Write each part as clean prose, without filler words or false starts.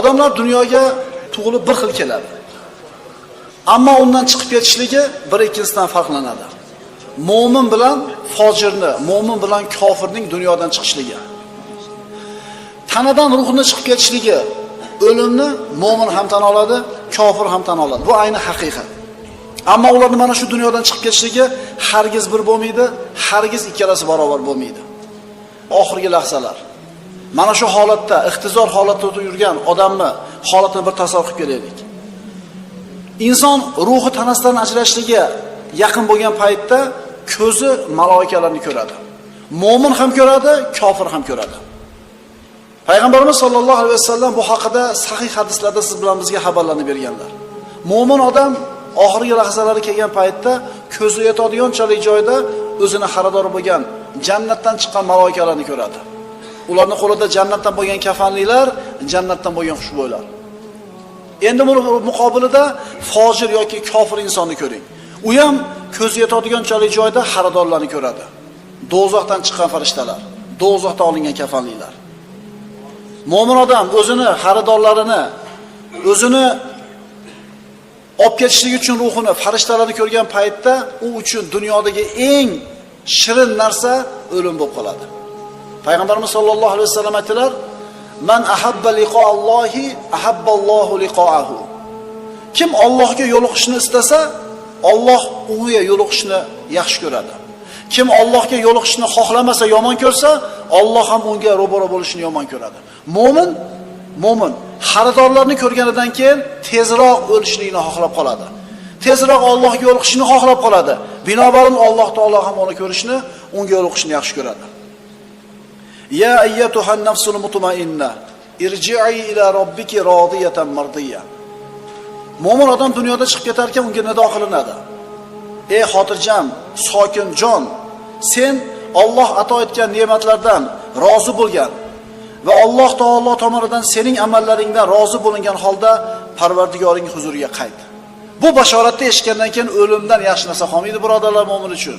Odamlar dunyoga tug'ilib bir xil keladi. Ammo undan chiqib ketishligi bir ikkinchisidan farqlanadi. Mo'min bilan fojirni, mo'min bilan kofirning dunyodan chiqishligi. Tanadan ruhni chiqib ketishligi, o'limni mo'min ham tan oladi, kofir ham tan oladi. Bu ayni haqiqat. Ammo ularning mana shu dunyodan chiqib ketishligi hargiz bir bo'lmaydi, hargiz ikkalasi barobar bo'lmaydi. Oxirgi lahzalar. Mana shu holatda, ixtizor holatida yurgan odamni holatini bir tasavvur qilib kelaylik. Inson ruhi tanasidan ajrashishligi yaqin bo'lgan paytda ko'zi maloikalarni ko'radi. Mo'min ham ko'radi, kofir ham ko'radi. Payg'ambarimiz sollallohu alayhi vasallam bu haqida sahih hadislarda siz bilan bizga xabarlarni berganlar. Mo'min odam oxirgi lahzalari kelgan paytda ko'zi yetadiganchalik joyda o'zini xaridor bo'lgan jannatdan chiqqan maloikalarni ko'radi. Ularning qo'lida jannatdan bo'lgan kafanliklar, jannatdan bo'lgan xushbo'ylar. Endi buni muqobilida fojir yoki kofir insonni ko'ring. U ham ko'zi yetadiganchalik joyda xaridorlarni ko'radi. Do'zaxdan chiqqan farishtalar, do'zaxdan olingan kafanliklar. Mo'min odam o'zini xaridorlarini, o'zini olib ketishlik uchun ruhini farishtalarni ko'rgan paytda u uchun dunyodagi eng shirin narsa o'lim bo'lib qoladi. Payg'ambarimiz sollallohu alayhi vasallam aytdilar: "Man ahabba liqoallohi ahabballohu liqoahu." Kim Allohga yo'liqishni istasa, Alloh unga yo'liqishni yaxshi ko'radi. Kim Allohga yo'liqishni xohlamasa, yomon ko'rsa, Alloh ham unga ro'baro bo'lishni yomon ko'radi. Mo'min xaridorlarni ko'rganidan keyin tezroq o'lishlikni xohlab qoladi. Tezroq Allohga yo'liqishni xohlab qoladi. Binobarin Alloh taolo ham uni ko'rishni, unga yo'liqishni yaxshi ko'radi. Ya ayyatuhan nafsul mutmainna irji'i ila robbiki rodiyatan mardiyya. Mo'min odam dunyoda chiqib ketar ekan unga nido qilinadi. Ey xotirjam, sokin jon, sen Alloh ato etgan ne'matlardan rozi bo'lgan va Alloh taolo tomonidan sening amallaringdan rozi bo'lingan holda Parvardigoring huzuriga qayt. Bu bashoratni eshitgandan keyin o'limdan yaxshi narsa qolmaydi, birodarlar, mo'min uchun.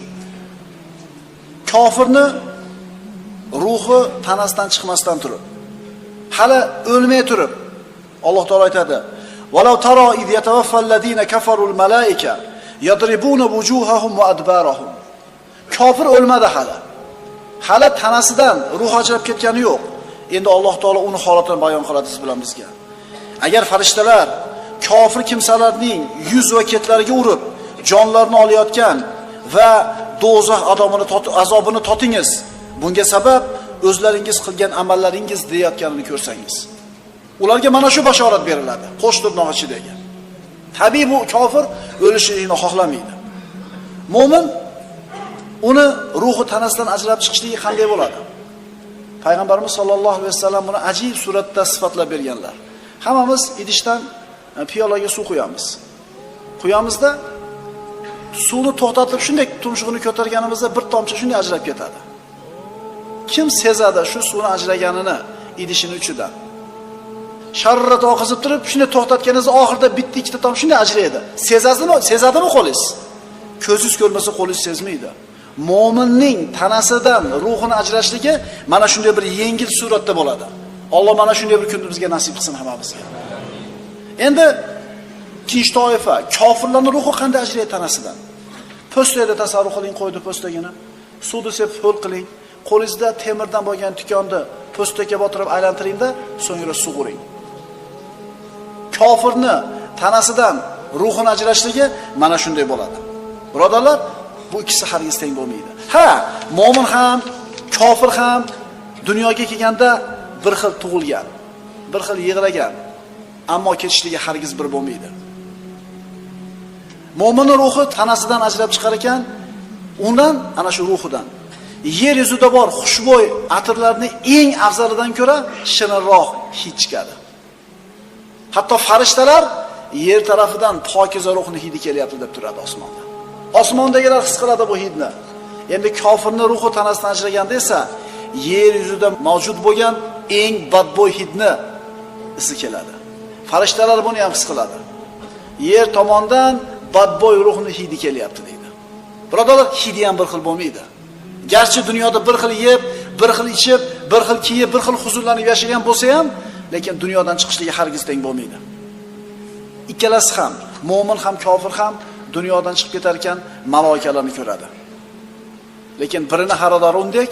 Kofirni ruhi tanasidan chiqmasdan turib, hali o'lmay turib, Alloh taolo aytadi: "Walau tara iz yatawaffallazina kafarul malaika yadribuna wujuhahum va adbarahum." Kofir o'lmadi hali. Hali tanasidan ruh ajrab ketgani yo'q. Endi Alloh taolo uni holatini bayon qiladi siz bilan bizga. Agar farishtalar kofir kimsalarning yuz va ketlariga urib, jonlarini olayotgan va do'zax azobini totingiz, bunga sabab o'zlaringiz qilgan amallaringiz deyotganini ko'rsangiz. Ularga mana shu bashorat beriladi, qo'sh tirnoq ichidagi. Tabiiy bu kofir o'lishini xohlamaydi. Mo'min uni ruhi tanasidan ajrab chiqishligi qanday bo'ladi? Payg'ambarimiz sollallohu alayhi vasallam buni ajib suratda sifatlab berganlar. Hammamiz idishdan piyolaga suv quyamiz. Quyamizda suvni to'xtatib shunday tumshug'ini ko'targanimizda bir tomchi shunday ajrab ketadi. Kim sezadi shu suvni ajraganini idishini ichidan? Sharrat oqizib turib, shunday to'xtatganingizda oxirida bitta ikkita tomchi shunday ajraydi. Sezasizmi? Sezadimi qo'lingiz? Ko'zingiz ko'rmasa qo'lingiz sezmaydi. Mo'minning tanasidan ruhini ajrashligi mana shunday bir yengil suratda bo'ladi. Alloh mana shunday bir kunni bizga nasib qilsin hammamizga. Endi ikkinchi toifa, kofirlarning ruhi qanday ajraydi tanasidan? Po'stayda tasavvur qiling, qo'ydi po'stagini. Suvni sepib ho'l qiling. Qo'lingizda temirdan bo'lgan tikonni po'stakka botirib aylantiringda, so'ngra sug'uring. Kofirni tanasidan ruhini ajrashligi mana shunday bo'ladi. Birodarlar, bu ikkisi hargiz teng bo'lmaydi. Ha, mo'min ham, kofir ham dunyoga kelganda bir xil tug'ilgan, bir xil yig'lagan, ammo ketishligi hargiz bir bo'lmaydi. Mo'minning ruhi tanasidan ajrab chiqar ekan, undan ana shu ruhidan yer yuzida bor xushbo'y atirlarning eng afzalidan ko'ra shirinroq hid chiqadi. Hatto farishtalar yer tarafidan pokiza ruhni hidi kelyapti deb turadi osmonda. Osmondagilar his qiladi bu hidni. Endi kofirning ruhi tanasidan ajraganda esa yer yuzida mavjud bo'lgan eng badbo'y hidni isi keladi. Farishtalar buni ham his qiladi. Yer tomondan badbo'y ruhni hidi kelyapti deydi. Birodarlar, hidi ham bir xil bo'lmaydi. Garchi dunyoda bir xil yeb, bir xil ichib, bir xil kiyib, bir xil huzurlanib yashagan bo'lsa ham, lekin dunyodan chiqishligi hargiz teng bo'lmaydi. Ikkalasi ham, mo'min ham, kofir ham dunyodan chiqib ketar ekan maloikalarni ko'radi. Lekin birini xaridori undek,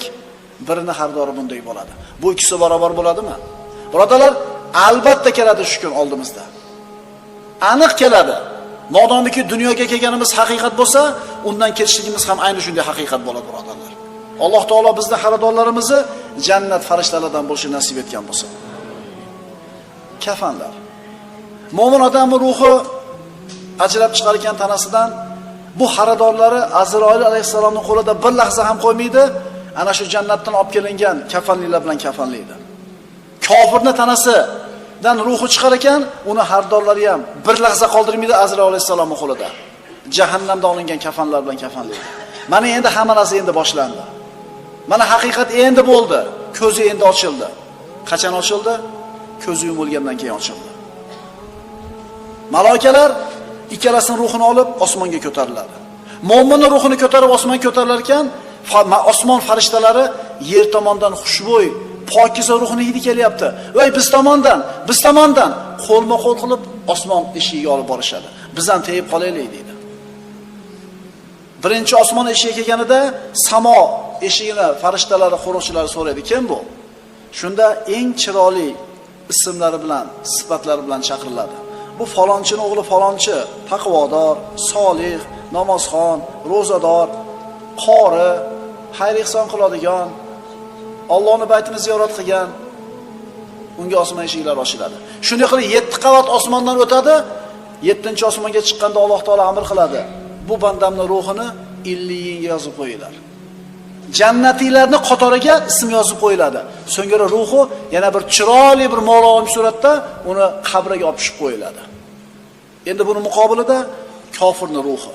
birini xaridori bunday bo'ladi. Bu ikkisi barobar bo'ladimi? Birodarlar, albatta keladi shu kun oldimizda. Aniq keladi. Modomiki dunyoga kelganimiz haqiqat bo'lsa, undan ketishligimiz ham ayni shunday haqiqat bo'ladi, birodarlar. Alloh taolo bizni xaridorlarimizni jannat farishtalaridan bo'lishini nasib etgan bo'lsin. Kafanlar. Mo'min odamning ruhi ajrab chiqar ekan tanasidan, bu xaridorlari Azroil alayhissalomning qo'lida bir lahza ham qo'ymaydi, ana shu jannatdan olib kelingan kafanliklar bilan kafanlaydi. Kofirni tanasidan ruhi chiqar ekan, uni xaridorlari ham bir lahza qoldirmaydi Azroil alayhissalomning qo'lida. Jahannamdan olingan kafanlar bilan kafanlaydi. Mana endi hamma narsa endi boshlandi. Mana haqiqat endi bo'ldi, ko'zi endi ochildi. Qachon ochildi? Ko'zi yumilgandan keyin ochildi. Maloikalar ikkalasining ruhini olib osmonga ko'tariladi. Mo'minning ruhini ko'tarib osmonga ko'tarilar ekan, osmon farishtalari yer tomondan xushbo'y, pokiza ruhini hidi kelyapti. Voy biz tomondan, biz tomondan qo'lma-qo'l qilib osmon eshigiga olib borishadi. Biz ham tegib qolaylik deydi. Birinchi osmon eshigiga kelganida samo eshigini farishtalari, qo'riqchilari so'raydi, kim bu? Shunda eng chiroyli ismlari bilan, sifatlari bilan chaqiriladi. Bu falonchining o'g'li falonchi, taqvodor, solih, namozxon, ro'zador, qori, xayr ihson qiladigan, Allohning baytini ziyorat qilgan, unga osmon eshiklari ochiladi. Shunday qilib 7 qavat osmondan o'tadi. 7-osmonga chiqqanda Alloh taolo amr qiladi. Bu bandamning ruhini illiyinga yozib qo'yinglar. Jannatiylarning qatoriga ism yozib qo'yiladi. So'ngra ruhi yana bir chiroyli bir muloyim suratda uni qabriga olib tushib qo'yiladi. Endi buni muqobilida kofirning ruhi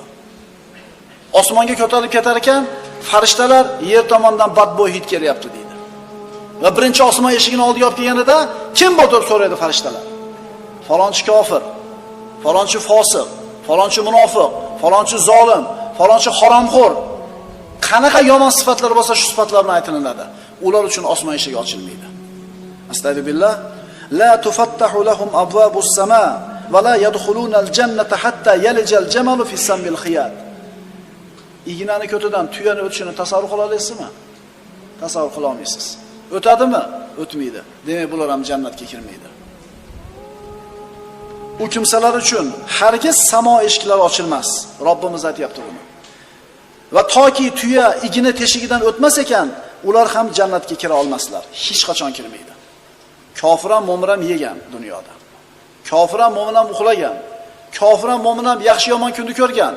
osmonga ko'tarilib ketar ekan, farishtalar yer tomondan badbo'y hid kelyapti deydi. Va birinchi osmon eshigini oldiga olib kelganida kim bu deb so'raydi farishtalar. Falonchi kofir, falonchi fosiq, falonchi munofiq, falonchi zolim, falonchi haromxo'r. Qanaqa yomon sifatlar bo'lsa shu sifatlar bilan aytilinadi. Ular uchun osmon eshigi ochilmaydi. Astagfirullah. La tufattahu lahum abwabus sama va la yadkhuluna al-jannata hatta yalijal jamalu fi sammil xiyat. Ignani ko'tidan tuyani o'tishini tasavvur qila olasizmi? Tasavvur qila olmaysiz. O'tadimi? O'tmaydi. Demak, bular ham jannatga kirmaydi. U kimsalar uchun hargiz samo eshiklari ochilmas. Robbimiz aytayapti buni. Va toki tuya igna teshigidan o'tmas ekan, ular ham jannatga kira olmaslar. Hech qachon kirmaydi. Kofir ham mo'min ham yegan dunyoda. Kofir ham mo'min ham uxlagan. Kofir ham mo'min ham yaxshi yomon kunni ko'rgan.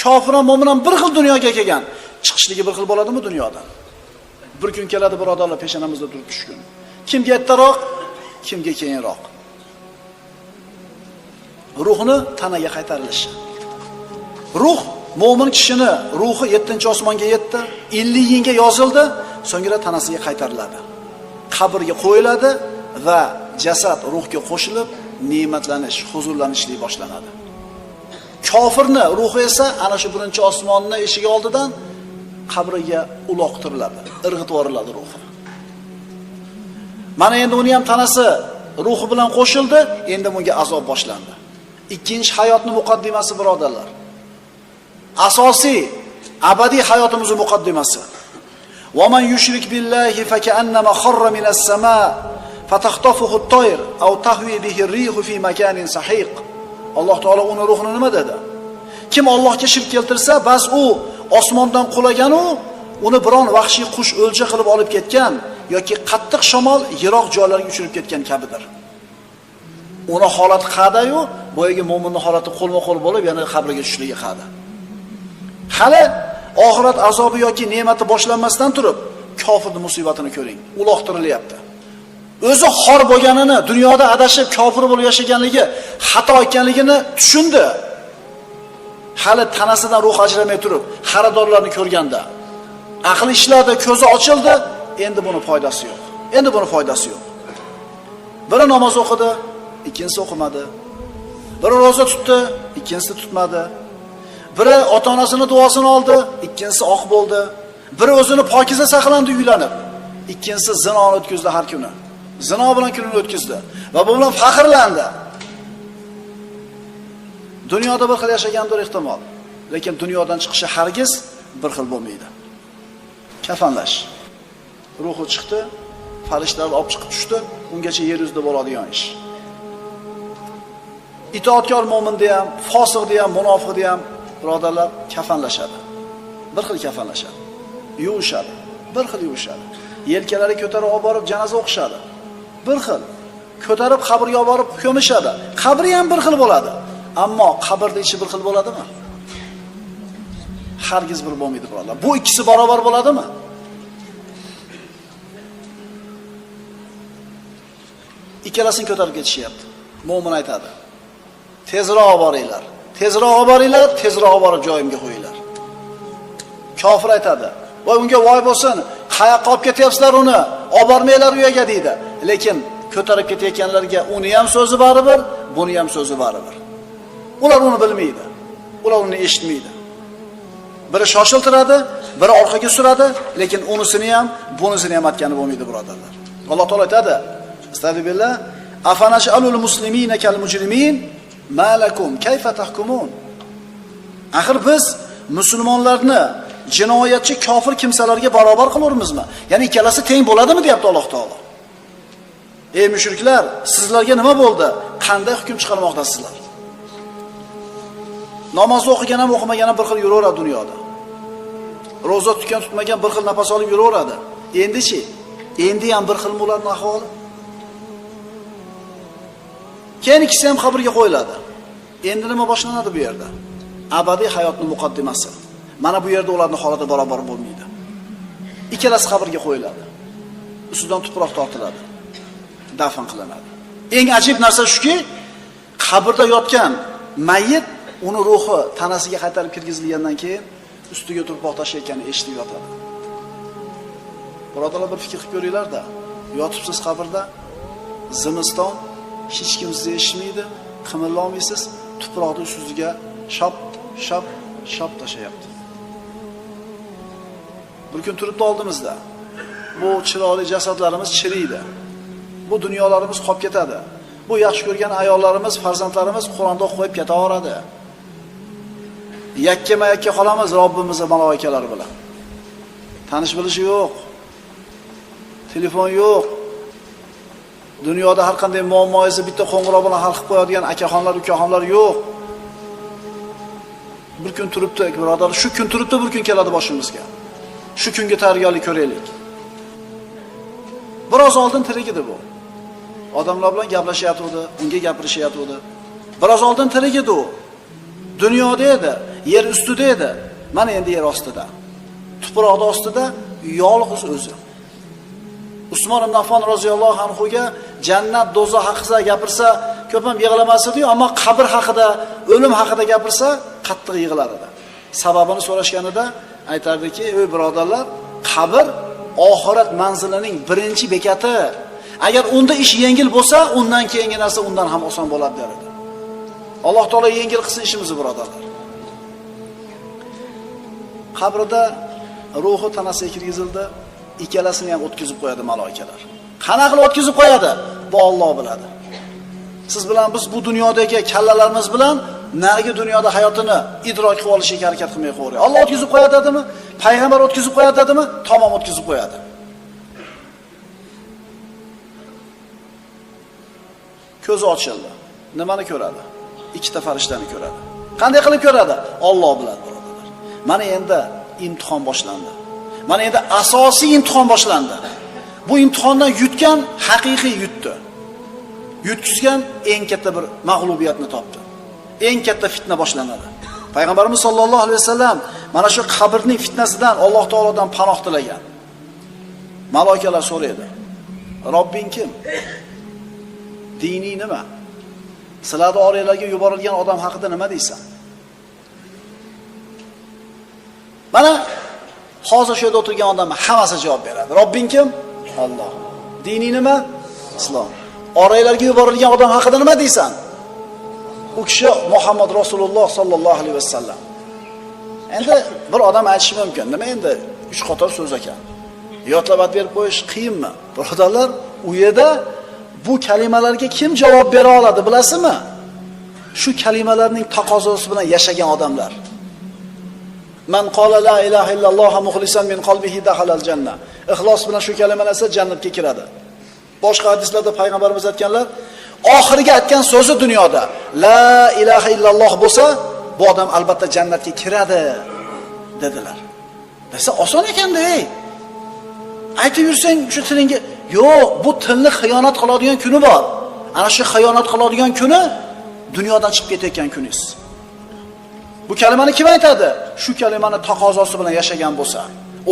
Kofir ham mo'min ham bir xil dunyoga kelgan. Chiqishligi bir xil bo'ladimi dunyodan? Bir kun keladi birodarlar, peshonamizda turib tushgun. Kimga ertaroq, kimga keyinroq. Ruhni tanaga qaytarilishi. Ruh mo'min kishini ruhi 7-osmonga yetdi, 50 yilga yozildi, so'ngra tanasiga qaytariladi. Qabrga qo'yiladi va jasad ruhga qo'shilib, ne'matlanish, huzurlanishlik boshlanadi. Kofirni ruhi esa ana shu birinchi osmonni eshigi oldidan qabriga uloqtiriladi, irg'itib yuboriladi ruhi. Mana endi uni ham tanasi ruhi bilan qo'shildi, endi bunga azob boshlandi. Ikkinchi hayotning muqaddimasi birodarlar. Asosiy abadiy hayotimizning muqaddimasi. Va man yushrik billahi fakannama kharra minas samaa fatakhtafuhu at-tayr aw tahwi bihi ar-rihu fi makanin sahiq. Alloh taolo uni ruhini nima dedi? Kim Allohga shirk keltirsa, bas u osmondan qulagan u, uni biron vahshiy qush o'lja qilib olib ketgan yoki qattiq shamol yiroq joylarga uchirib ketgan kabidir. Uni holati qadayu, boyagi mo'minning holati qo'lma-qo'l bo'lib, yana qabrga tushishligi qada. Hali oxirat azobi yoki ne'mati boshlanmasdan turib, kofirning musibatini ko'ring. Uloqtirilyapti. O'zi xor bo'lganini, dunyoda adashib kofir bo'lib yashaganligi, xato ekanligini tushundi. Hali tanasidan ruh ajramay turib, xaridorlarni ko'rganda aqli ishladi, ko'zi ochildi, endi buni foydasi yo'q. Endi buni foydasi yo'q. Biri namoz o'qidi, ikkinchisi o'qimadi. Biri roza tutdi, ikkinchisi tutmadi. Biri ota-onasini duosini oldi, ikkinchisi oq bo'ldi. Biri o'zini pokiza saqlandi uylanib, ikkinchisi zinoni o'tkazdi har kuni. Zino bilan kunini o'tkazdi va bu bilan faxrlandi. Dunyoda bir xil yashagandir ehtimol, lekin dunyodan chiqishi hargiz bir xil bo'lmaydi. Kafanlash. Ruhi chiqdi, farishtalar olib chiqib tushdi, ungacha yer yuzida bo'ladigan ish. Itoatkor mo'minda ham, fosiqda ham, munofiqda ham birodarlar kafanlashadi. Bir xil kafanlashadi. Yuvishadi, bir xil yuvishadi. Yelkalari ko'tarib olib borib janoza o'qishadi. Bir xil. Ko'tarib qabrga olib borib ko'mishadi. Qabri ham bir xil bo'ladi. Ammo qabrda ichi bir xil bo'ladimi? Hargiz bir bo'lmaydi birodarlar. Bu ikkisi barobar bo'ladimi? Ikkalasini ko'tarib ketishyapti. Mo'min aytadi: "Tezroq boringlar. Tezroq boringlar, tezroq borib joyimga qo'yinglar." Kofir aytadi: "Voy unga voy bo'lsin, qayoqqa olib ketyapsizlar uni? Olib bormanglar u yerga" deydi. Lekin ko'tarib ketayotganlarga uni ham so'zi baribir, buni ham so'zi baribir. Ular uni bilmaydi. Ular uni eshitmaydi. Biri shoshiltiradi, biri orqaga suradi, lekin unisini ham, bunisini ham aytgani bo'lmaydi birodarlar. Alloh taolo aytadi: "Astagfirullah, afanash'alul muslimina kal mujrimin ma lakum kayfa tahkumun?" Axir biz musulmonlarni jinoyatchi kofir kimsalarga barobar qilarmizmi? Ya'ni ikkalasi teng bo'ladimi deyapti Alloh taolo. Ey mushriklar, sizlarga nima bo'ldi? Qanday hukm chiqarmoqdasizlar? Namoz o'qigan ham o'qimagan ham bir xil yuraveradi dunyoda. Ro'za tutgan tutmagan bir xil nafas olib yuraveradi. Endi-chi? Endi ham bir xilmi ularning ahvoli? Keyin ikkisi ham qabrga qo'yiladi. Endi nima boshlanadi bu yerda? Abadiy hayotning muqaddimasi. Mana bu yerda ularning holati barobar bo'lmaydi. Ikkalasi qabrga qo'yiladi. Ustidan tuproq tortiladi. Dafn qilinadi. Eng ajib narsa shuki, qabrda yotgan mayyit uni ruhi tanasiga qaytarib kirgizilgandan keyin ustiga tuproq tashlayotganini eshitib yotadi. Birodarlar, bir fikr qilib ko'ringlar-da. Yotibsiz qabrda, zimiston, hech kim sizni eshitmaydi, qimirlolmaysiz, tuproqni ustingizga shop shop shop tashlayapti. Bir kun turibdi oldimizda. Bu chiroyli jasadlarimiz chiriydi. Bu dunyolarimiz qolib ketadi. Bu yaxshi ko'rgan ayollarimiz, farzandlarimiz Qur'onda qo'yib ketaveradi. Yakkama-yakka qolamiz Robbimizning maloikalari bilan. Tanish bilishi yo'q. Telefon yo'q. Dunyoda har qanday muammoingizni bitta qo'ng'iroq bilan hal qilib qo'yadigan akaxonlar, ukaxonlar yo'q. Bir kun turibdi, birodar, shu kun turibdi, bir kun keladi boshimizga. Shu kunga tayyorgarlik ko'raylik. Biroz oldin tirik edi bu. Odamlar bilan gaplashyotgandi, unga gapirishyotgandi. Biroz oldin tirik edi u. Dunyoda edi, yer ustida edi. Mana endi yer ostida. Tuproqning ostida yolg'iz o'zi. Usmon ibn Affon roziyallohu anhuga jannat, do'zax haqida gapirsa, ko'p ham yig'lamas edi-yu, ammo qabr haqida, o'lim haqida gapirsa, qattiq yig'lar edi. Sababini so'rashganida aytardiki, "Ey birodarlar, qabr oxirat manzilining birinchi bekati. Agar unda ish yengil bo'lsa, undan keyingi narsa undan ham oson bo'ladi" der edi. Alloh taolo yengil qilsin ishimizni, birodarlar. Qabrida ruhi tanasiga kirgizildi, ikkalasini ham o'tkazib qo'yadi maloikalar. Qana qilib o'tkazib qo'yadi? Bu Alloh biladi. Siz bilan biz bu dunyodagi kallalarimiz bilan narigi dunyoda hayotini idrok qilib olishga harakat qilmay qo'yaylik. Alloh o'tkazib qo'yadi dedimi? Payg'ambar o'tkazib qo'yadi dedimi? Tamom o'tkazib qo'yadi. Ko'zi ochildi. Nimani ko'radi? Ikkita farishtani ko'radi. Qanday qilib ko'radi? Alloh biladi, birodarlar. Mana endi imtihon boshlandi. Mana endi asosiy imtihon boshlandi. Bu imtihondan yutgan haqiqiy yutdi. Yutkizgan eng katta bir mag'lubiyatni topdi. Eng katta fitna boshlanadi. Payg'ambarimiz sollallohu alayhi vasallam mana shu qabrning fitnasidan Alloh taolodan panoh tilagan. Maloikalar so'raydi: "Robbing kim? Dini nima? Sizlarning oranglarga yuborilgan odam haqida nima deysan?" Mana hozir shu yerda o'tirgan odam hammasi javob beradi. Robbing kim? Alloh. Dini nima? Islom. Oranglarga yuborilgan odam haqida nima deysan? U kishi Muhammad Rasululloh sallallohu alayhi vasallam. Endi bir odam aytishi mumkin, nima endi 3 qator so'z ekan. Yodlab berib qo'yish qiyinmi? Birodarlar, U yerda bu kalimalarga kim javob bera oladi bilasizmi? Shu kalimalarning taqozosi bilan yashagan odamlar. Man qala la ilaha illalloh mukhlisan min qalbihi dakhalal janna. Ixlos bilan shu kalimani aytsa jannatga kiradi. Boshqa hadislarda payg'ambarimiz aytganlar, oxirgi aytgan so'zi dunyoda la ilaha illalloh bo'lsa, bu odam albatta jannatga kiradi dedilar. Desa oson ekanda, ey. Aytib yursang shu tilingga, yo'q, bu tilni xiyonat qiladigan kuni bor. Ana shu xiyonat qiladigan kuni dunyodan chiqib ketayotgan kuningiz. Bu kalimani kim aytadi? Shu kalimani taqozosi bilan yashagan bo'lsa.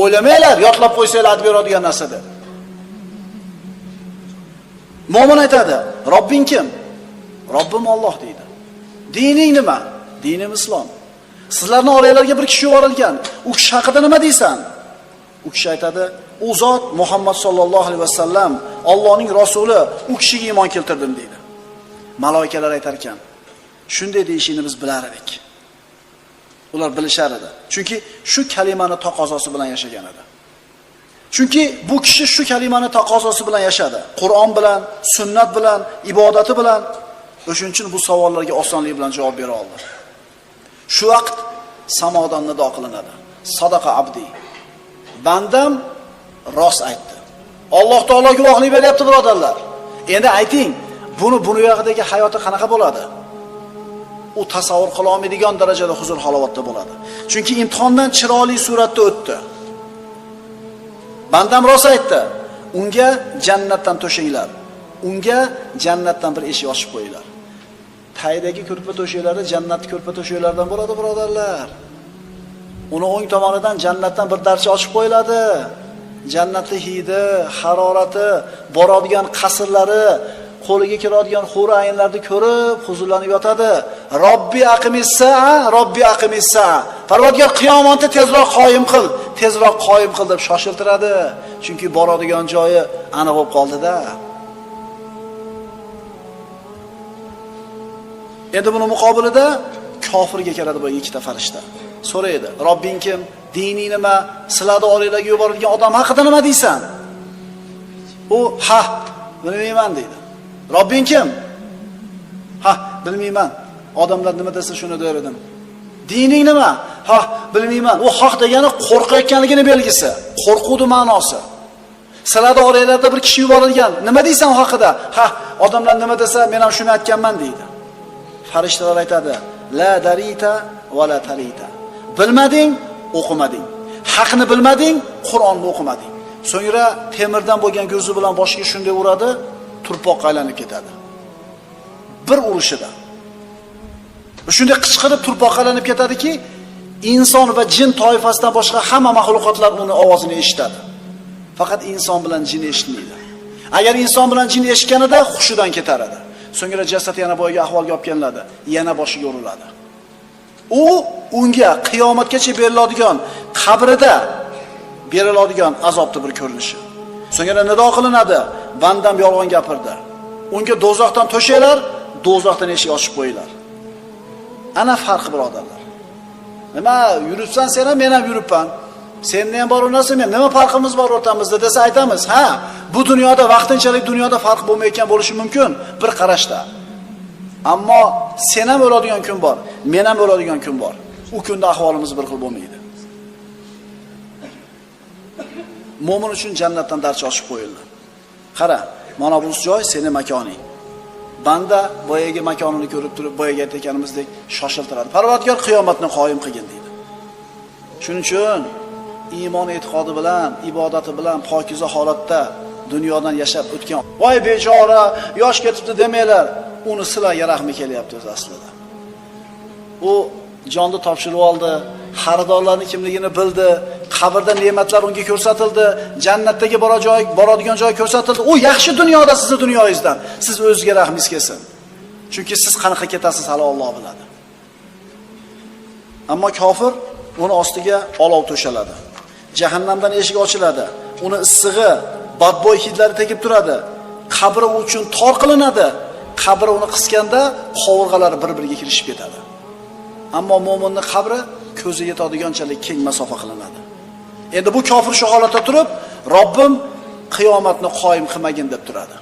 O'ylamanglar, yodlab qo'ysanglar aytib beradigan narsa deb. Mo'min aytadi, Robbing kim? Robbim Alloh deydi. Dining nima? Dinim islom. Sizlarning oranglarga bir kishi yuborilgan. U kishi haqida nima deysan? U kishi aytadi, u zot Muhammad sallallohu alayhi vasallam, Allohning rasuli, u kishiga iymon keltirdim deydi. Maloikalar aytar ekan, shunday deyishini biz bilar edik. Ular bilishar edi. Chunki shu kalimani taqozosi bilan yashagan edi. Chunki bu kishi shu kalimani taqozosi bilan yashadi. Qur'on bilan, sunnat bilan, ibodati bilan. O'shuning uchun bu savollarga osonlik bilan javob bera oldi. Shu vaqt samodan nido qilinadi. Sadaqa abdi. Bandam rost aytdi. Alloh taolo guvohlik beryapti, birodarlar. Endi ayting, buni yog'idagi hayoti qanaqa bo'ladi? U tasavvur qila olmaydigan darajada huzur halovatda bo'ladi. Chunki imtihondan chiroyli suratda o'tdi. Bandam rost aytdi. Unga jannatdan to'shanglar. Unga jannatdan bir eshik ochib qo'yinglar. Taydagi ko'rpa to'shaklari jannat ko'rpa to'shaklaridan bo'ladi, birodarlar. Uni o'ng tomonidan jannatdan bir darcha ochib qo'yiladi. Jannatning hidi, harorati, boradigan qasrlari, qo'liga kiradigan huri ayinlarni ko'rib huzurlanib yotadi. Robbi aqimissa, Robbi aqimissa. Parvardigor qiyomatni tezroq qoyim qil, tezroq qoyim qil deb shoshiltiradi. Chunki boradigan joyi aniq bo'lib qoldi-da. Endi buni muqobilida kofirga keladi bu ikkita farishta. So'raydi: Robbing kim? Dining nima? Sizlarni oranglarga yuborilgan odam haqida nima deysan? U ha, bilmayman deydi. Robbing kim? Ha, bilmayman. Odamlar nima desa shuni der edim. Dining nima? Ha, bilmayman. U haq degani qo'rqayotganligini belgisi, qo'rquvni ma'nosi. Sizlarni oranglarda bir kishi yuborilgan. Nima deysan u haqida? Ha, odamlar nima desa men ham shuni aytganman deydi. Farishtalar aytadi: La darita va la talita. Bilmading, o'qimading. Haqni bilmading, Qur'onni o'qimading. So'ngra temirdan bo'lgan ko'zi bilan boshiga shunday uradi, turpoqqa aylanib ketadi. Bir urishida. Shunday qichqirib turpoqqa aylanib ketadiki, inson va jin toifasidan boshqa hamma maxluqotlar uni ovozini eshitadi. Faqat inson bilan jin eshitmaydi. Agar inson bilan jin eshitganida hushidan ketar edi. So'ngra jasad yana boyagi ahvolga olib kelinadi, yana boshiga uriladi. U unga qiyomatgacha beriladigan qabrida beriladigan azobni bir ko'rinishi. So'ngra nido qilinadi, bandam yolg'on gapirdi. Unga do'zaxdan to'shanglar, do'zaxdan eshik ochib qo'yinglar. Ana farqi, birodarlar. Nima yuribsan sen ham, men ham yuribman. Senda ham bor u narsa, men nima farqimiz bor o'rtamizda desa aytamiz, ha, bu dunyoda vaqtinchalik dunyoda farq bo'lmayotgan bo'lishi mumkin bir qarashda. Ammo sen ham o'ladigan kun bor, men ham o'ladigan kun bor. U kunda ahvolimiz bir xil bo'lmaydi. Mo'min uchun jannatdan darcha ochib qo'yildi. Qara, mana bu joy seni makoning. Banda boyagi makonini ko'rib turib, boyagi aytganimizdek shoshiltiradi. Parvardigor qiyomatni qoyim qilgin deydi. Shuning uchun iymon e'tiqodi bilan, ibodati bilan pokiza holatda dunyodan yashab o'tgan, voy bechora, yosh ketibdi demanglar, uni sizlarga rahmi kelyapti o'zi aslida. U jonni topshirib oldi, xaridorlarning kimligini bildi, qabrda ne'matlar unga ko'rsatildi, jannatdagi boradigan joy ko'rsatildi. U yaxshi dunyoda sizni dunyoyingizdan, siz o'zingizga rahmingiz kelsin. Chunki siz qanaqa ketasiz hali Alloh biladi. Ammo kofir uni ostiga olov to'shaladi. Jahannamdan eshik ochiladi. Uni issig'i, badbo'y hidlari tegib turadi. Qabri uchun tor qilinadi. Qabri uni qisganda qovurg'alari bir-biriga kirishib ketadi. Ammo mo'minning qabri ko'zi yetadiganchalik keng masofa qilinadi. Endi bu kofir shu holatda turib, Robbim qiyomatni qoyim qilmagin deb turadi.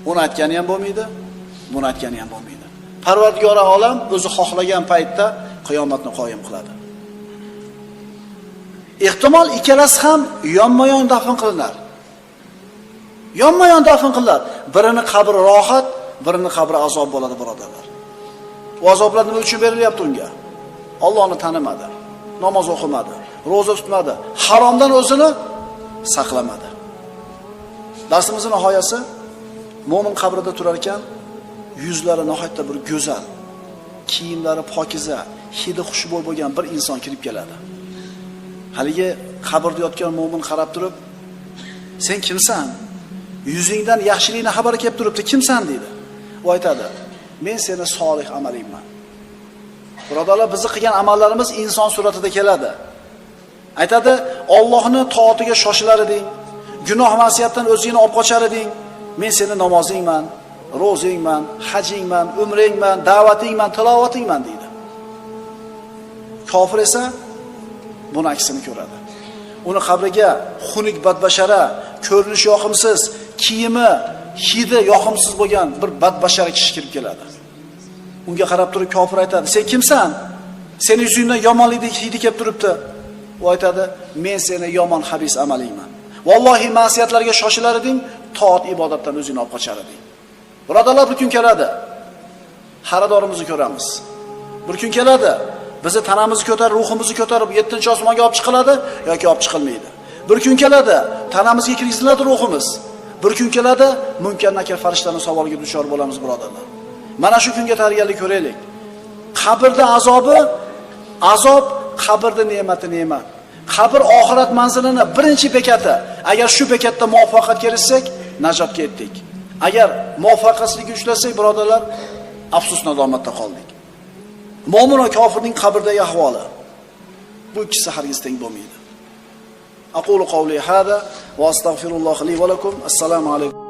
Uni aytgani ham bo'lmaydi, buni aytgani ham bo'lmaydi. Parvardigori olam o'zi xohlagan paytda qiyomatni qoyim qiladi. Ehtimol ikkalasi ham yonma-yon dafn qilinar. Yonma-yon dafn qilinar. Birini qabri rohat, birini qabri azob bo'ladi, birodarlar. U azoblar nima uchun berilyapti unga? Allohni tanimadi, namoz o'qimadi, roza tutmadi, haromdan o'zini saqlamadi. Darsimizning nihoyasi, mo'min qabrida turar ekan, yuzlari nihoyatda bir go'zal, kiyimlari pokiza, hidi xushbo'y bo'lgan bir inson kirib keladi. Haligi qabrda yotgan mo'min qarab turib, "Sen kimsan? Yuzingdan yaxshilikni xabari kelib turibdi, kimsan?" deydi. U aytadi, "Men seni solih amalingman." Birodarlar, bizni qilgan amallarimiz inson suratida keladi. Aytadi, Allohning toatiga shoshilar eding, gunoh ma'siyatdan o'zingni olib qochar eding. Men seni namozingman, ro'zingman, hajingman, umringman, da'vatingman, tilovatingman deydi. Kofir esa buni aksini ko'radi. Uni qabriga xunuk badbashara, ko'rinishi yoqimsiz, kiyimi, hidi yoqimsiz bo'lgan bir badbashara kishi kirib keladi. Unga qarab turib kofir aytadi, "Sen kimsan? Seni yuzingdan yomonlikning hidi kelib turibdi." U aytadi, "Men seni yomon habis amalingman. Vallohi ma'siyatlarga shoshilar eding, toat ibodatdan o'zingni olib qochar eding." Birodarlar, bir kun keladi. Xaridorimizni ko'ramiz. Bir kun keladi, bizni tanamizni ko'tarib, ruhimizni ko'tarib 7-osmonga olib chiqiladi yoki olib chiqilmaydi. Bir kun keladi, tanamizga kirgiziladi ruhimiz. Bir kun keladi, Munkar Nakir farishtaning savoliga duchor bo'lamiz, birodarlar. Mana shu kunga tayyorgarlik ko'raylik. Qabrda azobi azob, qabrda ne'mati ne'mat. Qabr oxirat manzilini birinchi bekati. Agar shu bekatda muvaffaqiyatga erishsak, najotga yetdik. Agar muvaffaqiyatsizlikka uchrasak, birodarlar, afsus nadomatda qoldik. Mo'min va kofirning qabrdagi ahvoli, bu ikkisi hargiz teng bo'lmaydi. Aqulu qawli hada va astagfirulloh li va lakum. Assalomu alaykum.